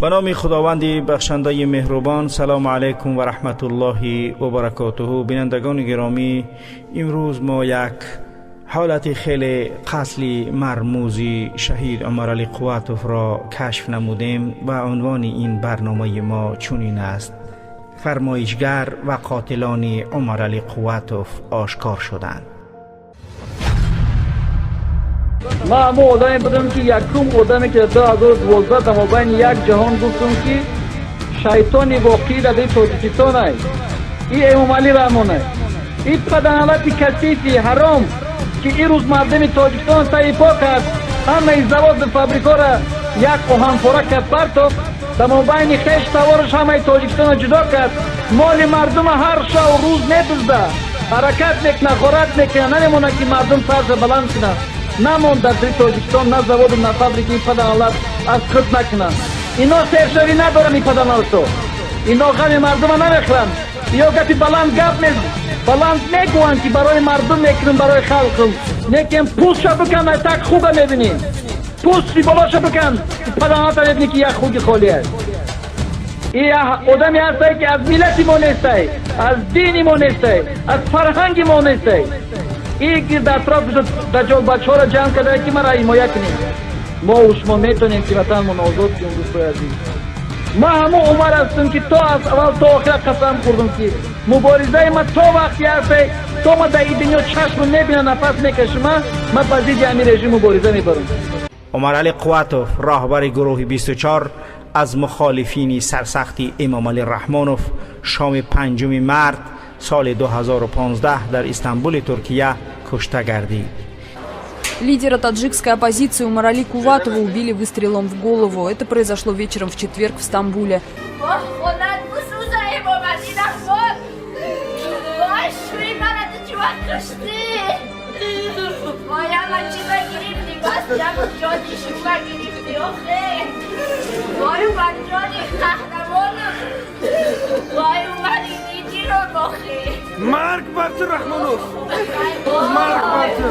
Ба номи Худованди бахшандаи меҳрубон. Салому алайкум ва раҳматуллоҳи ва баракотуҳу. Бинандагони гиромӣ, имрӯз мо як ҳолати хеле қатли мармузи шаҳид Умаралӣ Қувватовро кашф намудем ва унвони ин барномаи мо чунин аст: фармоишгар ва қотилони Умаралӣ Қувватов ошкор шуданд. Ман ҳамон одаме будам, ки якум одаме, ки дар 2012 дар мобайни як ҷаҳон гуфтум, ки шайтони воқеӣ дар дили Тоҷикистон ай и Эмомалӣ Раҳмон ай, и паданалати касифи ҳаром, ки ирӯз мардуми Тоҷикистон таипо кард, ҳамаи заводу фабрикҳоро як оҳанпора кард, партофт, дар мобайни хеш тавораш ҳамаи Тоҷикистонро ҷудо кард, моли мардума ҳар шаву рӯз медузда, ҳаракат мекунад, ғорат мекунад, намемонад, ки мардум сарша баланд кунад. Намонд дар дили Тоҷикистон на заводу, на фабрики паданалат аз худ накунанд. Ино сершавӣ надоранд, ин паданалато. Ино ғами мардума намехӯранд. Ё гапи баланд гап баланд мегӯянд, ки барои мардум мекунем, барои халқам, лекин пӯстша бикан, так хуга мебинем. Пӯсти болоша бикан, паданалата, мебинӣ, ки як хуги холӣ аст. И одаме ҳастай, ки аз миллати мо нестай, аз дини мо нестай, аз фарҳанги мо нестай. И гирд атрофишу даҷол бачаҳоро ҷамъ карда, ки мара ҳимоя кунем. Мо шумо метавонем, ки ватанмон озод кунем. Дӯстои азиз, ман ҳамон Умар ҳастам, ки то аз аввал то охира қасам хӯрдам, ки муборизаи ман то вақте ҳастай, то ман дар ин дунё чашму мебинам, нафас мекашима, ман ба зидди ҳамин режим мубориза мебарам. Умаралӣ Қувватов, роҳбари гурӯҳи 24, аз мухолифини сарсахти Эмомалӣ Раҳмонов, шоми 5 март соли 2015 дар Истанбули Туркия кушта гардид. Лидера таджикской оппозиции Умарали Куватова убили выстрелом в голову. Это произошло вечером в четверг в Стамбуле. Хонат бисӯза, Эмомалӣ Раҳмон! Вой, шӯи мана ту чӣ вақт куштӣ? Вой, ама чиза гирифтӣ, бас ям ҷони шума гирифтӣ, охе! Вой, Умарҷони қаҳрамонам! Вой, Умари лидером, охе! Марг бар ту, Раҳмонов! Марг бар ту!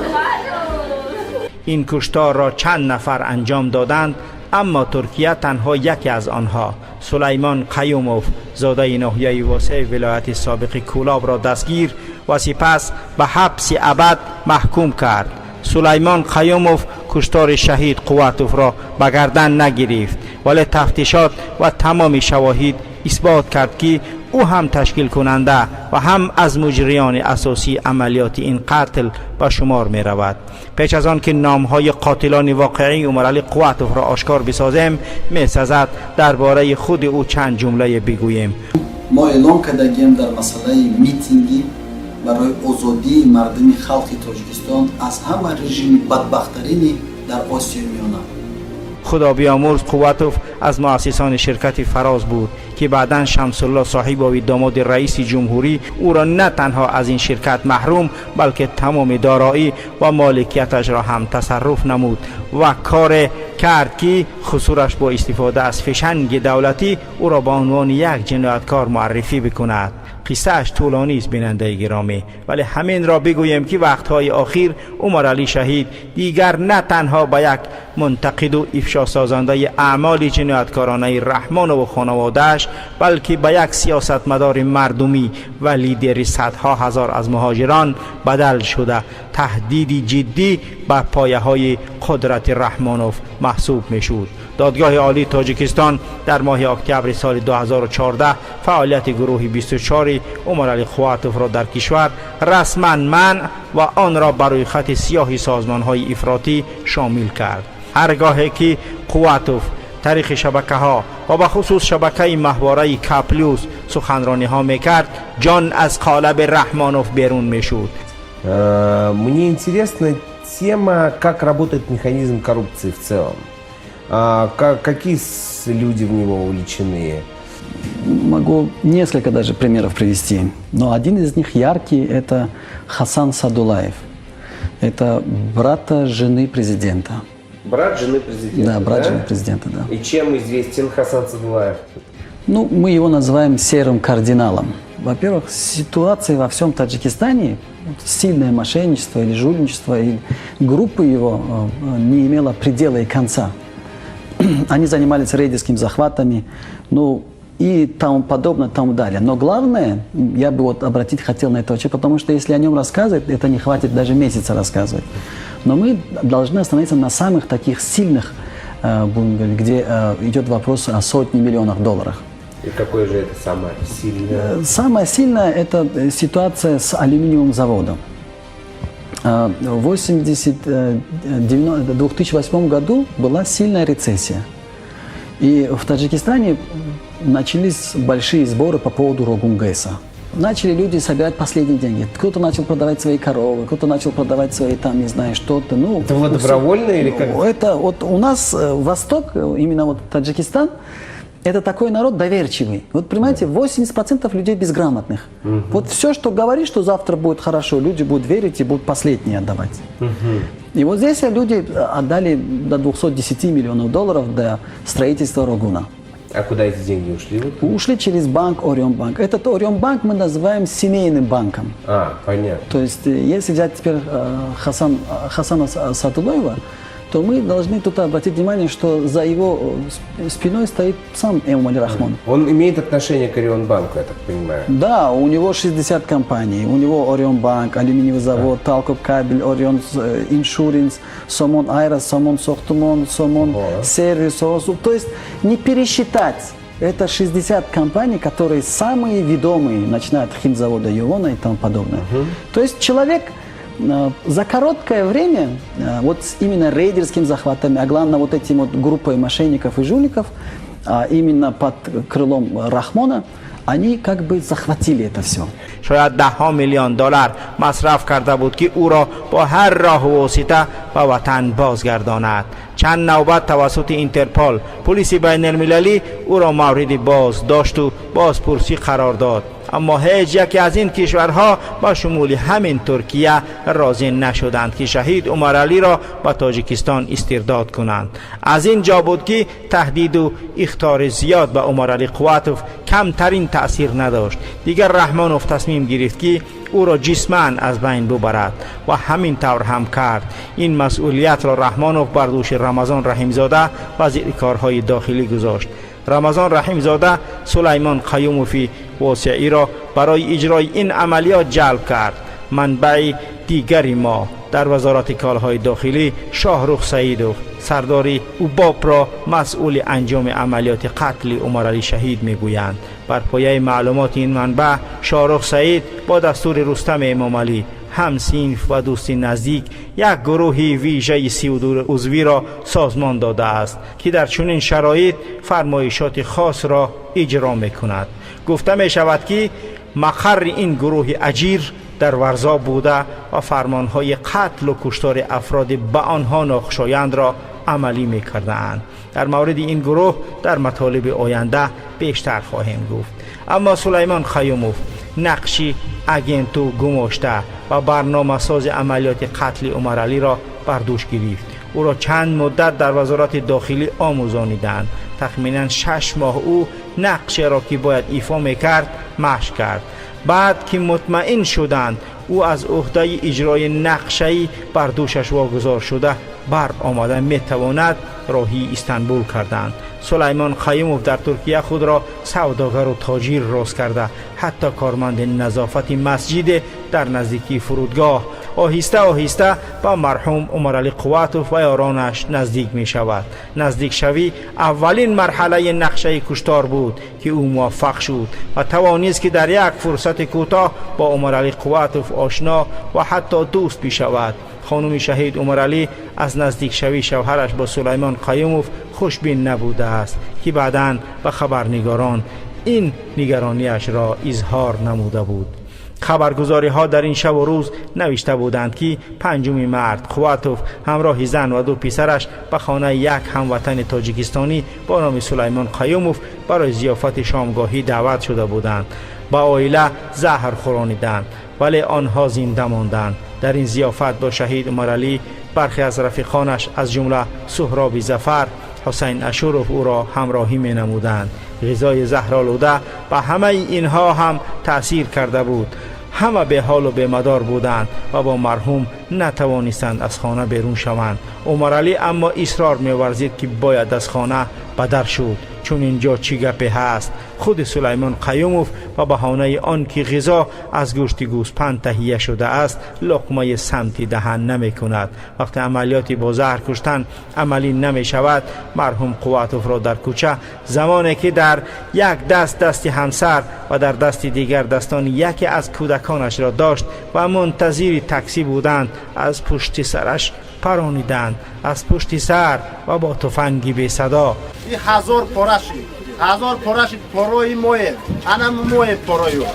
Ин куштор чанд нафар анҷом доданд, аммо Туркия танҳо яке аз онҳо, Сулаймон Қаюмов, зодаи ноҳияи Восеи вилояти собиқи Кӯлобро дастгир ва сипас ба ҳабси абад маҳкум кард. Сулаймон Қаюмов куштори шаҳид Қувватовро ба гардан нагирифт, вале тафтишот ва тамоми шавоҳид исбот кард, ки ӯ ҳам ташкилкунанда ва ҳам аз муҷриёни асосии амалиёти ин қатл ба шумор меравад. Пеш аз он ки номҳои қотилони воқеии Умаралӣ Қувватовро ошкор бисозем, месазад дар бораи худи ӯ чанд ҷумлае бигӯем. Мо эълон кардагием дар масъалаи митингӣ барои озодии мардуми халқи Тоҷикистон аз ҳама режими бадбахттарини дар Осиёи Миёна. Худо биёмурз, Қувватов аз муассисони ширкати «Фароз» буд, ки баъдан Шамсулло Соҳибови, домоди раиси ҷумҳурӣ, ӯро на танҳо аз ин ширкат маҳрум, балки тамоми дороӣ ва моликияташро ҳам тасарруф намуд ва коре кард, ки хусураш бо истифода аз фишанги давлатӣ ӯро ба унвони як ҷинояткор муаррифӣ бикунад. Қиссааш тӯлонист, бинандаи гиромӣ, вале ҳаминро бигӯем, ки вақтҳои охир Умаралӣ шаҳид дигар на танҳо ба як мунтақиду ифшосозандаи аъмоли ҷинояткоронаи Раҳмонову хонаводааш, балки ба як сиёсатмадори мардумӣ ва лидери садҳо ҳазор аз муҳоҷирон бадал шуда, таҳдиди ҷиддӣ ба пояҳои қудрати Раҳмонов маҳсуб мешуд. Додгоҳи олии Тоҷикистон дар моҳи октябри соли 2014 фаъолияти гурӯҳи 24 Умаралӣ Қувватовро дар кишвар расман манъ ва онро ба рӯйхати сиёҳи созмонҳои ифротӣ шомил кард. Ҳар гоҳе ки Қувватов тариқи шабакаҳо ва ба хусус шабакаи маҳвораи Каплюс суханрониҳо мекард, ҷон аз қолаби Раҳмонов берун мешуд. Мне интересна тема, как работает механизм коррупции в целом. Какие люди в него вовлечены? Могу несколько даже примеров привести. Но один из них яркий – это Хасан Садулаев. Это брата жены президента. Брат жены президента? Да, брат жены президента, да. И чем известен Хасан Садулаев? Ну, мы его называем серым кардиналом. Во-первых, ситуация во всем Таджикистане, сильное мошенничество или жульничество, или группы его не имела предела и конца. Они занимались рейдерскими захватами, ну, и тому подобное, тому далее. Но главное, я бы вот обратить хотел на это человека, потому что если о нем рассказывать, это не хватит даже месяца рассказывать. Но мы должны остановиться на самых таких сильных, будем говорить, где идет вопрос о сотне миллионах долларов. И какое же это самое сильное? Самое сильное – это ситуация с алюминиевым заводом. В 2008 году была сильная рецессия. И в Таджикистане начались большие сборы по поводу Рогун ГЭСа. Начали люди собирать последние деньги. Кто-то начал продавать свои коровы, кто-то начал продавать свои там, не знаю, что-то. Ну, Это было добровольно или как? Это вот у нас Восток, именно вот Таджикистан, это такой народ доверчивый. Вот понимаете, 80% людей безграмотных. Вот все, что говоришь, что завтра будет хорошо, люди будут верить и будут последние отдавать. И вот здесь люди отдали до 210 миллионов долларов для строительства Рогуна. А куда эти деньги ушли? Вот? Ушли через банк Орионбанк. Этот Орионбанк мы называем семейным банком. А, понятно. То есть, если взять теперь Хасана Садулоева, то мы должны тут обратить внимание, что за его спиной стоит сам Эмомали Рахмон. Он имеет отношение к Орионбанку, я так понимаю. Да, у него 60 компаний. У него Орионбанк, алюминиевый завод, Талкоп кабель, Орион Иншуренс, Сомон Аэро, Сомон Сохтумон, Сомон Сервис. То есть не пересчитать. Это 60 компаний, которые самые ведомые, начиная от химзавода Ювона и тому подобное. То есть человек за короткое время, вот с именно рейдерским захватами, а главное вот этим вот группой мошенников и жуликов, а именно под крылом Рахмона, они как бы захватили это все. Шояд даҳҳо миллион доллар масраф карда буд, ки ӯро бо ҳар роҳу восита ба ватан бозгардонад. Чанд навбат тавассути Интерпол, полиси байналмилалӣ, ӯро мавриди боздошту бозпурсӣ қарор дод, аммо ҳеҷ яке аз ин кишварҳо, ба шумули ҳамин Туркия, розӣ нашуданд, ки шаҳид Умаралиро ба Тоҷикистон истирдод кунанд. Аз ин ҷо буд, ки таҳдиду ихтори зиёд ба Умаралӣ Қувватов камтарин таъсир надошт. Дигар Раҳмонов тасмим гирифт, ки ӯро ҷисман аз байн бубарад, ва ҳамин тавр ҳам кард. Ин масъулиятро Раҳмонов бар дӯши Рамазон Раҳимзода, вазири корҳои дохилӣ, гузошт. Рамазон Раҳимзода Сулаймон Қаюмови Восеиро барои иҷрои ин амалиёт ҷалб кард. Манбаи дигари мо дар Вазорати корҳои дохилӣ Шоҳрух Саидов, сардори УБОПро, масъули анҷоми амалиёти қатли Умаралӣ шаҳид мегӯянд. Бар пояи маълумоти ин манбаъ, Шоҳрух Саид бо дастури Рустам Эмомалӣ, ҳамсинф ва дӯсти наздик, як гурӯҳи вижаи 32 узвиро созмон додааст, ки дар чунин шароит фармоишоти хосро иҷро мекунад. Гуфта мешавад, ки мақарри ин гурӯҳи аҷир дар Варзоб буда ва фармонҳои қатлу куштори афроди ба онҳо нохушояндро амалӣ мекардаанд. Дар мавриди ин гурӯҳ дар матолиби оянда бештар хоҳем гуфт. Аммо Сулаймон Қаюмов нақши агенту гумошта ва барномасози амалиёти қатли Умаралиро бар дӯш гирифт. Ӯро чанд муддат дар Вазорати дохилӣ омӯзониданд. Тахминан 6 моҳ ӯ нақшеро, ки бояд ифо мекард, машқ кард. Баъд ки мутмаин шуданд, ӯ аз ӯҳдаи иҷрои нақшаи бар дӯшаш вогузор шуда бар омада метавонад, роҳии Истанбул карданд. Сулаймон Қаюмов дар Туркия худро савдогару тоҷир рост карда, ҳатто корманди назофати масҷиде дар наздикии фурудгоҳ, оҳиста оҳиста ба марҳум Умаралӣ Қувватов ва ёронаш наздик мешавад. Наздикшавӣ аввалин марҳалаи нақшаи куштор буд, ки ӯ муваффақ шуд ва тавонист, ки дар як фурсати кӯтоҳ бо Умаралӣ Қувватов ошно ва ҳатто дӯст бишавад. Хонуми шаҳид Умаралӣ аз наздикшавии шавҳараш бо Сулаймон Қаюмов хушбин набудааст, ки баъдан ба хабарнигорон ин нигарониашро изҳор намуда буд. Хабаргузориҳо дар ин шабу рӯз навишта буданд, ки 5 март Қувватов ҳамроҳи зан ва ду писараш ба хонаи як ҳамватани тоҷикистонӣ бо номи Сулаймон Қаюмов барои зиёфати шомгоҳӣ даъват шуда буданд. Ба оила заҳр хӯрониданд, вале онҳо зинда монданд. Дар ин зиёфат бо шаҳид Умаралӣ бархе аз рафиқонаш, аз ҷумла Суҳроби Зафар, Ҳусайн Ашуров, ӯро ҳамроҳӣ менамуданд. Ғизои заҳролуда ба ҳамаи инҳо ҳам таъсир карда буд. Ҳама беҳолу бемадор буданд ва бо марҳум натавонистанд аз хона берун шаванд. Умаралӣ аммо исрор меварзид, ки бояд аз хона ба дар шуд, чун ин ҷо чӣ гапе ҳаст. Худи Сулаймон Қаюмов ба баҳонаи он ки ғизо аз гӯшти гӯспанд таҳия шудааст, луқмаи самти даҳан намекунад. Вақте амалиёти бо заҳр куштан амалӣ намешавад, марҳум Қувватовро дар кӯча, замоне ки дар як даст дасти ҳамсар ва дар дасти дигар дастони яке аз кӯдаконашро дошт ва мунтазири таксӣ буданд, аз пушти сараш парониданд, аз пушти сар ва бо туфанги бесадо. И ҳазор пора шид, ҳазор пора шид. Порои моем, анам моем, порою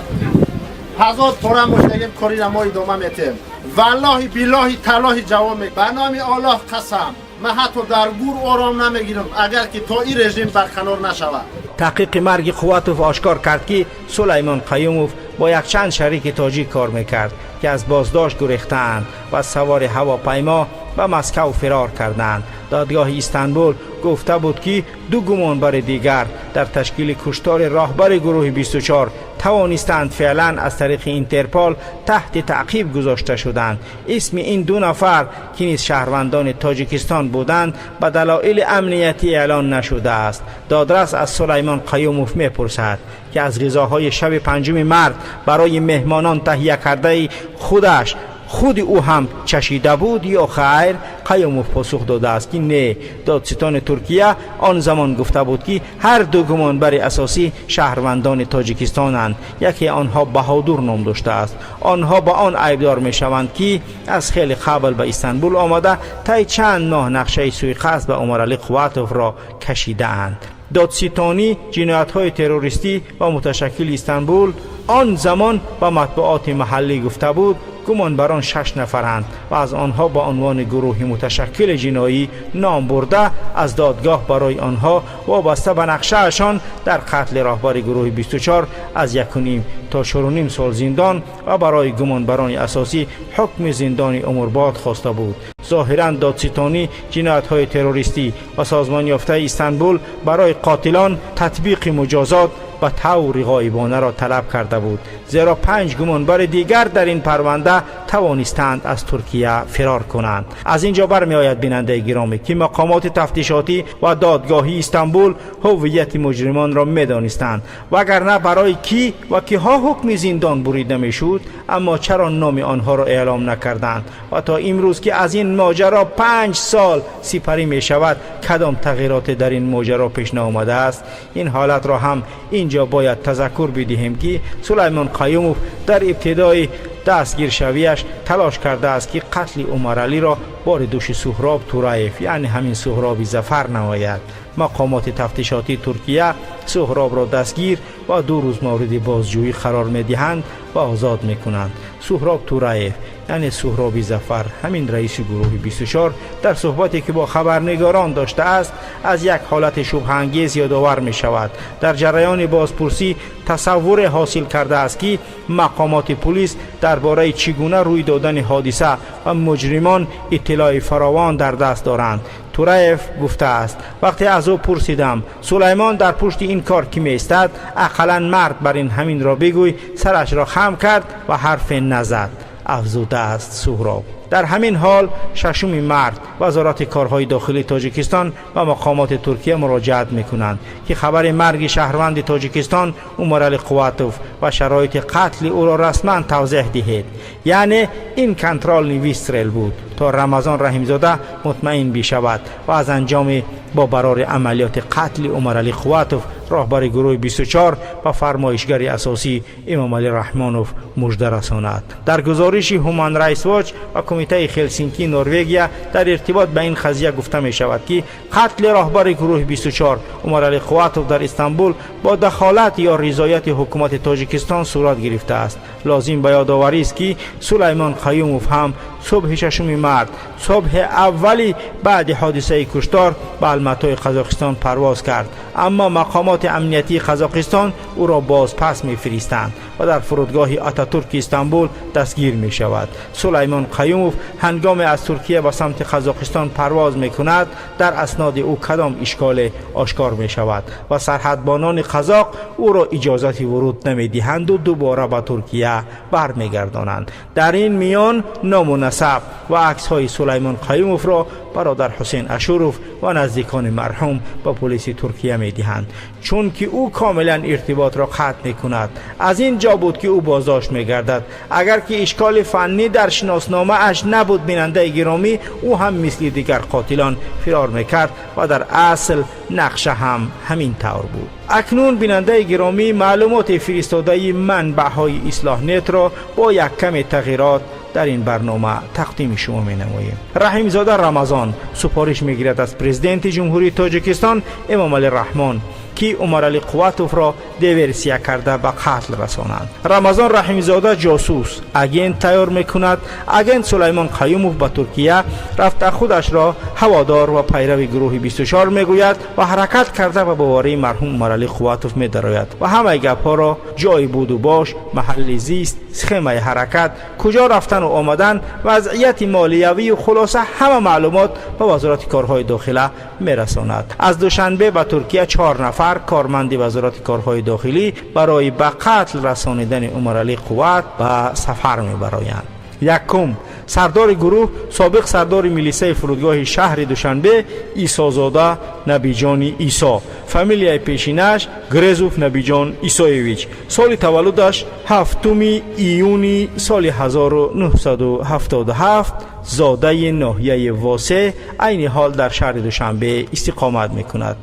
ҳазор пора моштагем. Корира мо идома метем. Валлоҳи, биллоҳи, таллоҳи, ҷавоб ба номи Оллоҳ қасам, ман ҳатто дар гур ором намегирам, агар ки то ин режим барқанор нашавад. Таҳқиқи марги Қувватов ошкор кард, ки Сулаймон Қаюмов бо якчанд шарики тоҷик кор мекард, ки аз боздошт гурехтаанд ва савори ҳавопаймо ба Москав фирор карданд. Додгоҳи Истанбул гуфта буд, ки ду гумонбари дигар дар ташкили куштори роҳбари гурӯҳи 24 тавонистанд, феълан аз тариқи Интерпол таҳти таъқиб гузошта шуданд. Исми ин ду нафар, ки низ шаҳрвандони Тоҷикистон буданд, ба далоили амниятӣ эълон нашудааст. Додрас аз Сулаймон Қаюмов мепурсад, ки аз ғизоҳои шаби панҷуми март барои меҳмонон таҳия кардаи худаш худи ӯ ҳам чашида буд ё хайр. Қаюмов посух додааст, ки не. Додситони Туркия он замон гуфта буд, ки ҳар ду гумонбари асосӣ шаҳрвандони Тоҷикистонанд. Яке онҳо Баҳодур ном доштааст. Онҳо ба он айбдор мешаванд, ки аз хеле қабл ба Истанбул омада, тай чанд моҳ нақшаи суиқасд ба Умаралӣ Қувватовро кашидаанд. Додситонӣ ҷиноятҳои террористӣ ва муташаккили Истанбул он замон ба матбуоти маҳаллӣ гуфта буд, гумонбарон шаш нафаранд ва аз онҳо ба унвони гурӯҳи муташаккили ҷиноӣ ном бурда, аз додгоҳ барои онҳо вобаста ба нақшаашон дар қатли роҳбари гурӯҳи 24 аз 1,5 то 4,5 сол зиндон ва барои гумонбарони асосӣ ҳукми зиндони умрбод хоста буд. Зоҳиран, додситонӣ ҷиноятҳои террористӣ ва созмонёфтаи Истанбул барои қотилон татбиқи муҷозот ба таври ғоибонаро талаб карда буд, зеро панҷ гумонбари дигар дар ин парванда тавонистанд аз Туркия фирор кунанд. Аз ин ҷо бармеояд, бинандаи гиромӣ, ки мақомоти тафтишотӣ ва додгоҳии Истанбул ҳуввияти муҷримонро медонистанд, вагарна барои кӣ ва киҳо ҳукми зиндон бурида мешуд? Аммо чаро номи онҳоро эълом накарданд? Ва то имрӯз, ки аз ин моҷаро 5 сол сипарӣ мешавад, кадом тағйироте дар ин моҷаро пеш наомадааст? Ин ҳолатро ҳам ин ҷо бояд тазаккур бидиҳем, ки Сулаймон Қаюмов дар ибтидои дастгиршавиаш талош кардааст, ки қатли Умаралиро бори дӯши Суҳроб Тураев, яъне ҳамин Суҳроби Зафар, намояд. Мақомоти тафтишотии Туркия Суҳробро дастгир ва 2 рӯз мавриди бозҷӯӣ қарор медиҳанд ва озод мекунанд. Суҳроб Тураев, яъне Суҳроби Зафар, ҳамин раиси гурӯҳи 24, дар суҳбате, ки бо хабарнигорон доштааст, аз як ҳолати шубҳаангез ёдовар мешавад. Дар ҷараёни бозпурсӣ тасаввуре ҳосил кардааст, ки мақомоти пулис дар бораи чӣ гуна рӯй додани ҳодиса ва муҷримон иттилои фаровон дар даст доранд. Тураев гуфтааст: «Вақте аз ӯ пурсидам, Сулаймон, дар пушти ин кор кӣ меистад, ақаллан мард бар ин ҳаминро бигӯй, сарашро хам кард ва ҳарфе назад», афзудааст Суҳроб. Дар ҳамин ҳол, шашуми март Вазорати корҳои дохилии Тоҷикистон ба мақомоти Туркия муроҷиат мекунанд, ки хабари марги шаҳрванди Тоҷикистон Умарали Қувватов ва шароити қатли ӯро расман тавзеҳ диҳед. Яъне ин контрольный выстрел буд, то Рамазон Раҳимзода мутмаин бишавад ва аз анҷоми бо барори амалиёти қатли Умаралӣ Қувватов, роҳбари гурӯҳи 24 ва фармоишгари асосӣ Эмомалӣ Раҳмонов, мужда расонад. Дар гузориши Human Rights Watch ва Кумитаи Хелсинкии Норвегия дар иртибот ба ин қазия гуфта мешавад, ки қатли роҳбари гурӯҳи 24 Умаралӣ Қувватов дар Истанбул бо дахолат ё ризояти ҳукумати Тоҷикистон сурат гирифтааст. Лозим ба ёдоварист, ки Сулаймон Қаюмов ҳам субҳи шашуми март, субҳи аввали баъди ҳодисаи куштор, ба Алматои Қазоқистон парвоз кард, аммо мақомоти амниятии Қазоқистон ӯро бозпас мефиристанд. ва дар фурудгоҳи Ататурки Истанбул дастгир мешавад. Сулаймон Қаюмов ҳангоме аз Туркия ба самти Қазоқистон парвоз мекунад, дар асноди ӯ кадом ишколе ошкор мешавад ва сарҳадбонони қазоқ ӯро иҷозати вуруд намедиҳанду дубора ба Туркия бармегардонанд. Дар ин миён ному насаб ва аксҳои Сулаймон Қаюмовро бародар Ҳусейн Ашуров ва наздикони марҳум ба полиси Туркия медиҳанд, чунки ӯ комилан иртиботро қатъ мекунад. Аз ин ҷо буд, ки ӯ боздошт мегардад. Агар ки ишколи фаннӣ дар шиносномааш набуд, бинандаи гиромӣ, ӯ ҳам мисли дигар қотилон фирор мекард ва дар асл нақша ҳам ҳамин тавр буд. Акнун, бинандаи гиромӣ, маълумоти фиристодаи манбаъҳои Ислоҳнетро бо як каме тағйирот дар ин барнома тақдими шумо менамоем. Раҳимзода Рамазон супориш мегирад аз Президенти Ҷумҳурии Тоҷикистон Эмомалӣ Раҳмон, ки Умаралӣ Қувватовро диверсия карда ба қатл расонанд. Рамазон Раҳимзода ҷосус, агент тайёр мекунад. Агент Сулаймон Қаюмов ба Туркия рафта, худашро ҳаводор ва пайрави гурӯҳи 24 мегӯяд ва ҳаракат карда ба боварии марҳум Умаралӣ Қувватов медарояд ва ҳамаи гапҳоро, ҷои буду бош, маҳалли зист, схемаи ҳаракат, куҷо рафтану омадан, вазъияти молиявию хулоса ҳама маълумот ба Вазорати корҳои дохила мерасонад. Аз Душанбе ба Туркия чор нафар корманди Вазорати корҳои дохилӣ барои ба қатл расонидани Умаралӣ Қувват ба сафар мебароянд. Якум, сардори гурӯҳ, собиқ сардори милисаи фурудгоҳи шаҳри Душанбе Исозода Набиҷони Исо, фамилияи пешинаш Грезов Набиҷон Исоевич, соли таваллудаш 7 июни соли 1977, зодаи ноҳияи Восе, айни ҳол дар шаҳри Душанбе истиқомат мекунад.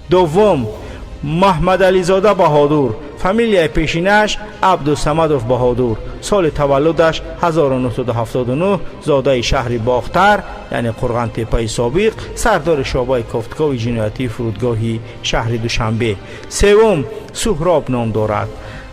Дуввум, Маҳмадализода Баҳодур, фамилияи пешинаш Абдусамадов Баҳодур, соли таваллудаш 1979, зодаи шаҳри Бохтар, яъне Қурғантепаи собиқ, сардори шӯъбаи кофтукови ҷиноятии фурудгоҳи шаҳри Душанбе. Севум Суҳроб ном дорад.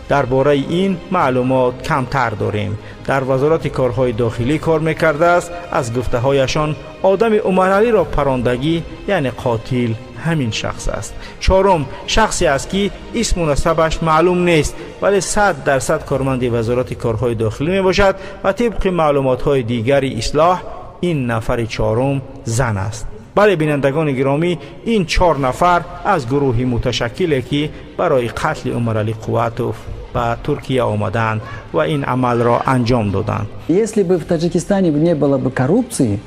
Дар бораи ин маълумот камтар дорем. Дар Вазорати корҳои дохилӣ кор мекардааст. Аз гуфтаҳояшон, одами Умаралиро парондагӣ, яъне қотил, ҳамин шахс аст. Чорум шахсе аст, ки исму насабаш маълум нест, вале 100% корманди Вазорати корҳои дохилӣ мебошад ва тибқи маълумотҳои дигари Ислоҳ, ин нафари чорум зан аст. Бале, бинандагони гиромӣ, ин чор нафар аз гурӯҳи муташаккиле, ки барои қатли Умаралӣ Қувватов ба Туркия омаданд ва ин амалро анҷом доданд. Если бы в Таджикистане не было бы коррупции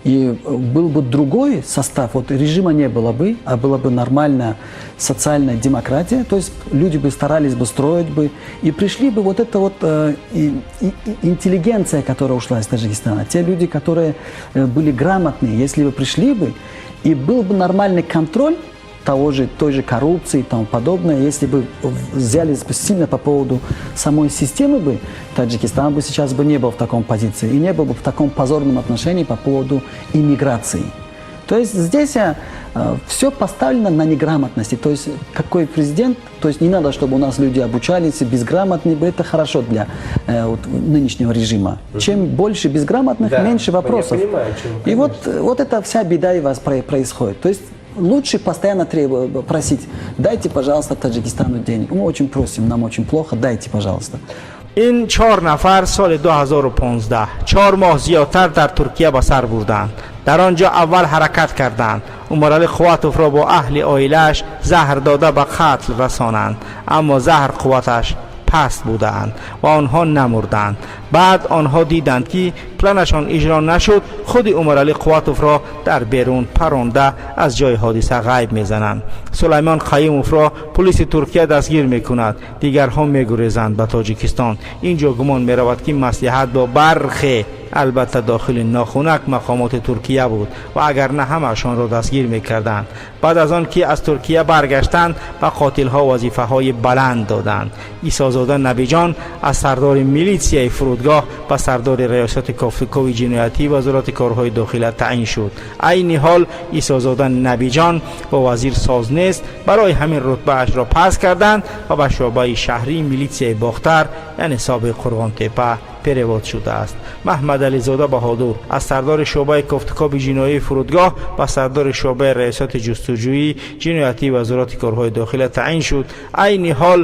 и был бы другой состав, вот режима не было бы, а была бы нормальная социальная демократия, то есть люди бы старались бы строить бы, и пришли бы вот эта вот и интеллигенция, которая ушла из Таджикистана, те люди, которые были грамотные, если бы пришли бы, и был бы нормальный контроль той же коррупции и тому подобное, если бы взялись бы сильно по поводу самой системы бы, Таджикистан бы сейчас бы не был в таком позиции и не был бы в таком позорном отношении по поводу иммиграции. То есть здесь все поставлено на неграмотности. То есть какой президент, то есть не надо, чтобы у нас люди обучались, безграмотные, это хорошо для вот, нынешнего режима. Чем больше безграмотных, Да, меньше вопросов. я понимаю, о чем вы, И вот эта вся беда и вас происходит. То есть лучше постоянно просить, дайте, пожалуйста, Таджикистану денег. Мы очень просим, нам очень плохо, дайте, пожалуйста. Ин чор нафар соли 2015 4 моҳ зиёдтар дар Туркия ба сар бурданд. Дар он ҷо аввал ҳаракат карданд Умаралӣ Қувватовро бо аҳли оилааш заҳр дода ба қатл расонанд, аммо заҳр қувваташ паст будаанд ва онҳо намурданд. Баъд онҳо диданд, ки планашон иҷро нашуд, худи Умаралӣ Қувватовро дар берун паронда, аз ҷои ҳодиса ғайб мезананд. Сулаймон Қаюмовро пулиси Туркия дастгир мекунад, дигарҳо мегурезанд ба Тоҷикистон. Ин ҷо гумон меравад, ки маслиҳат бо бархе, албатта дохили нохунак, мақомоти Туркия буд ва агар на, ҳамаашонро дастгир мекарданд. Баъд аз он ки аз Туркия баргаштанд, ба қотилҳо вазифаҳои баланд доданд. Исозода Набиҷон аз сардори милитсияи фурудгоҳ ба сардори раёсати кофтукови ҷиноятии Вазорати корҳои дохила таъин шуд. Айни ҳол Исозода Набиҷон бо вазир соз нест, барои ҳамин рутбаашро паст карданд ва ба шӯъбаи шаҳрии милитсияи Бохтар, яъне собиқ Қурғонтепа. Перевод шудааст. Маҳмадализода Баҳодур аз сардори шӯъбаи кофтукоби ҷиноии фурудгоҳ ба сардори шӯъбаи раёсати ҷустуҷӯии ҷиноятии Вазорати корҳои дохила таъин шуд. Айни ҳол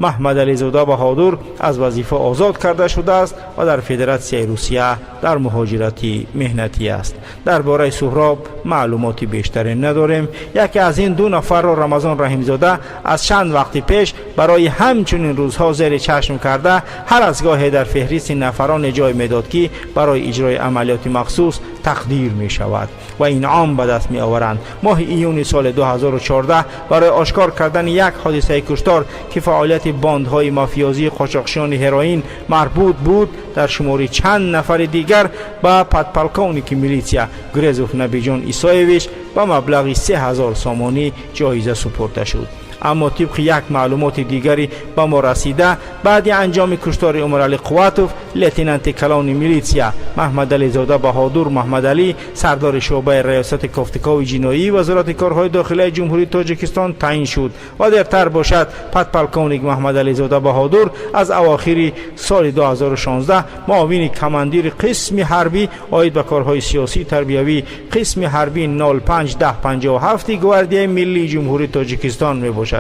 Маҳмадализода Баҳодур аз вазифа озод карда шудааст ва дар Федератсияи Русия дар муҳоҷирати меҳнатӣ аст. Дар бораи Суҳроб маълумоти бештаре надорем. Яке аз ин ду нафарро Рамазон Раҳимзода аз чанд вақти пеш барои ҳамчунин рӯзҳо зери чашм карда, ҳар аз гоҳе дар феҳристи нафароне ҷой медод, ки барои иҷрои амалиёти махсус тақдир мешавад ва инъом ба даст меоваранд. Моҳи июни соли 2014 барои ошкор кардани як ҳодисаи куштор, ки фаъолияти бондҳои мафиёзии қочоқчиёни ҳероин марбут буд, дар шумори чанд нафари дигар ба подполковники милитсия Грезов Набиҷон Исоевич ба маблағи 3000 сомонӣ ҷоиза супурда шуд. Аммо тибқи як маълумоти дигари ба мо расида, баъди анҷоми куштори Умаралӣ Қувватов лейтенанти калони милитсия Маҳмадализода Баҳодур Маҳмадалӣ сардори шӯъбаи раёсати кофтукови ҷиноии Вазорати корҳои дохилаи Ҷумҳурии Тоҷикистон таъин шуд ва дертар бошад, подполковник Маҳмадализода Баҳодур аз авохири соли 2016 муовини командири қисми ҳарбӣ оид ба корҳои сиёсӣ тарбиявӣ қисми ҳарбии 051057 Гвардияи миллии Ҷумҳурии Тоҷикистон мебошад.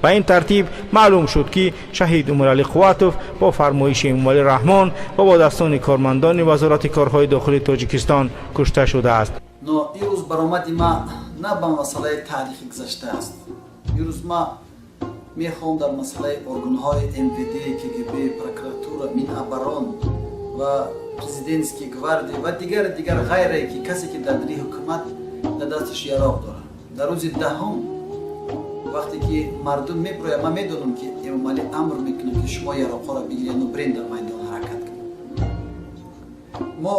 Ба ин тартиб маълум шуд, ки шаҳид Умаралӣ Қувватов бо фармоиши Эмомалӣ Раҳмон ва бо дастони кормандони Вазорати корҳои дохилии Тоҷикистон кушта шудааст. Но имрӯз баромади ма на ба масъалаи таърихи гузашта аст. Имрӯз ма мехоҳам дар масъалаи органҳои МВД, КГБ, прокуратура, Миноборон ва президентский гвардия ва дигар дигар ғайре, ки касе ки дар дили ҳукумат дар дасташ яроқ дорад. Дар рӯзи 10-ум, вақте ки мардум мебирояд, ман медонам, ки Эмомалӣ амр мекунад, ки шумо яроқҳоро бигирену бирен, дар майдон ҳаракат кунед. Мо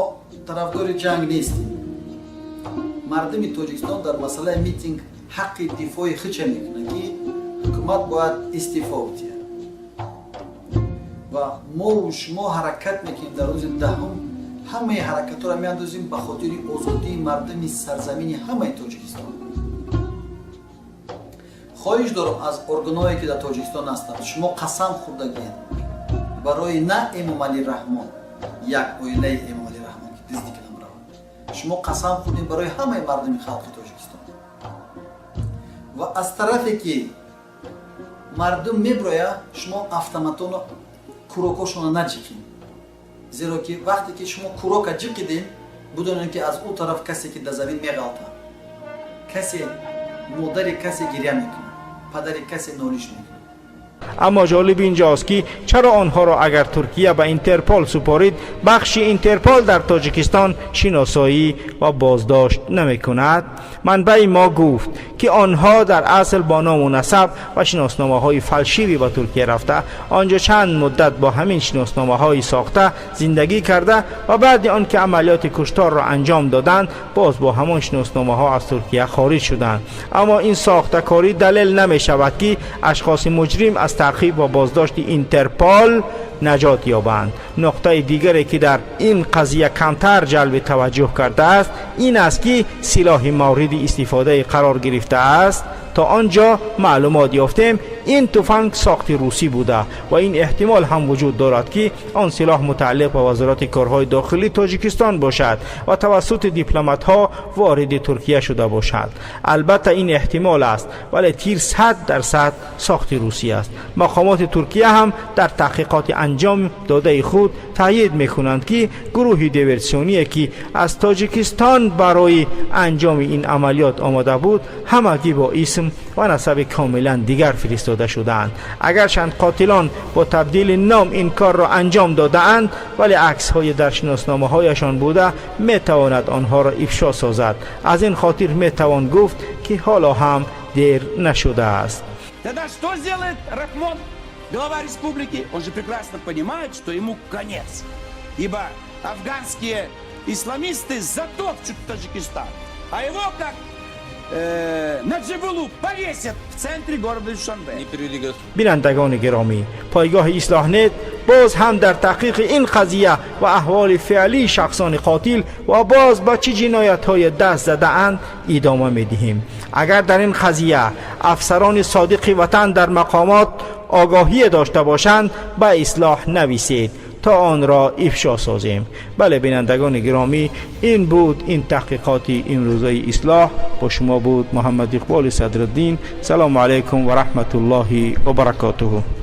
тарафдори ҷанг нестем. Мардуми Тоҷикистон дар масъалаи митинг ҳаққи дифои худша мекунад, ки ҳукумат бояд истеъфо бидиҳад, ва мову шумо ҳаракат мекунем. Дар рӯзи 10-ум ҳамаи ҳаракатҳоро меандозем ба хотири озодии мардуми сарзамини ҳамаи Тоҷикистон. Хоҳиш дорам аз органҳое, ки дар Тоҷикистон ҳастанд: шумо қасам хӯрдагиед барои на Эмомалӣ Раҳмон, як оилаи Эмомалӣ Раҳмон, ки дуздӣ кунам равад. Шумо қасам хӯрдем барои ҳамаи мардуми халқи Тоҷикистон. Ва аз тарафе ки мардум меброя, шумо автоматоно курокошона наҷиқин, зеро ки вақте ки шумо курока ҷиқидем, бидонед, ки аз ӯ тараф касе ки дар замин меғалтад, касе, модари касе гиря мекунад, падари касе нолиш мекунад. Аммо ҷолиб инҷост, ки чаро онҳоро агар Туркия ба Интерпол супорид, бахши Интерпол дар Тоҷикистон шиносоӣ ва боздошт намекунад? Манбаи мо гуфт, ки онҳо дар асл бо ному насаб ва шиносномаҳои фалшивӣ ба Туркия рафта, он ҷо чанд муддат бо ҳамин шиносномаҳои сохта зиндагӣ карда ва баъди он ки амалиёти кушторро анҷом доданд, боз бо ҳамон шиносномаҳо аз Туркия хориҷ шуданд. Аммо ин сохтакорӣ далел намешавад, ки ашхоси муҷрим аз таъқиб ва боздошти Интерпол наҷот ёбанд. Нуқтаи дигаре, ки дар ин қазия камтар ҷалби таваҷҷӯҳ кардааст, ин аст, ки силоҳи мавриди истифодаи қарор гирифтааст, то он ҷо маълумот ёфтем, ин туфанг сохти русӣ буда ва ин эҳтимол ҳам вуҷуд дорад, ки он силоҳ мутааллиқ ба Вазорати корҳои дохилии Тоҷикистон бошад ва тавассути дипломатҳо вориди Туркия шуда бошад. Албатта, ин эҳтимол аст, вале тир 100% сохти русӣ аст. Мақомоти Туркия ҳам дар таҳқиқоти анҷом додаи худ таъйид мекунанд, ки гурӯҳи диверсионие, ки аз Тоҷикистон барои анҷоми ин амалиёт омода буд, ҳамагӣ бо исм ва насаби комилан дигар фиристода шудаанд. Агарчанд қотилон бо табдили ном ин корро анҷом додаанд, вале аксҳои дар шиносномаҳояшон буда метавонад онҳоро ифшо созад. Аз ин хотир метавон гуфт, ки ҳоло ҳам дер нашудааст. Тогда что сделает Рахмон, глава республики? Он же прекрасно понимает, что ему конец. Ибо афганские исламисты затопчут Таджикистан. А его, как Наджибулу, повесят в центре города Душанбе. Бинандагони гиромӣ, пойгоҳи Ислоҳнет боз ҳам дар таҳқиқи ин қазия ва аҳволи феълии шахсони қотил ва боз ба чӣ ҷиноятҳое даст задаанд идома медиҳем. Агар дар ин қазия афсарони содиқи ватан дар мақомот огоҳие дошта бошанд, ба Ислоҳ нависед. то онро ифшо созем. Бале, бинандагони гиромӣ, ин буд ин таҳқиқоти имрӯзаи Ислоҳ. Бо шумо буд Муҳаммад Иқболи Садриддин. Салому алайкум ва раҳматуллоҳи ва баракотуҳу.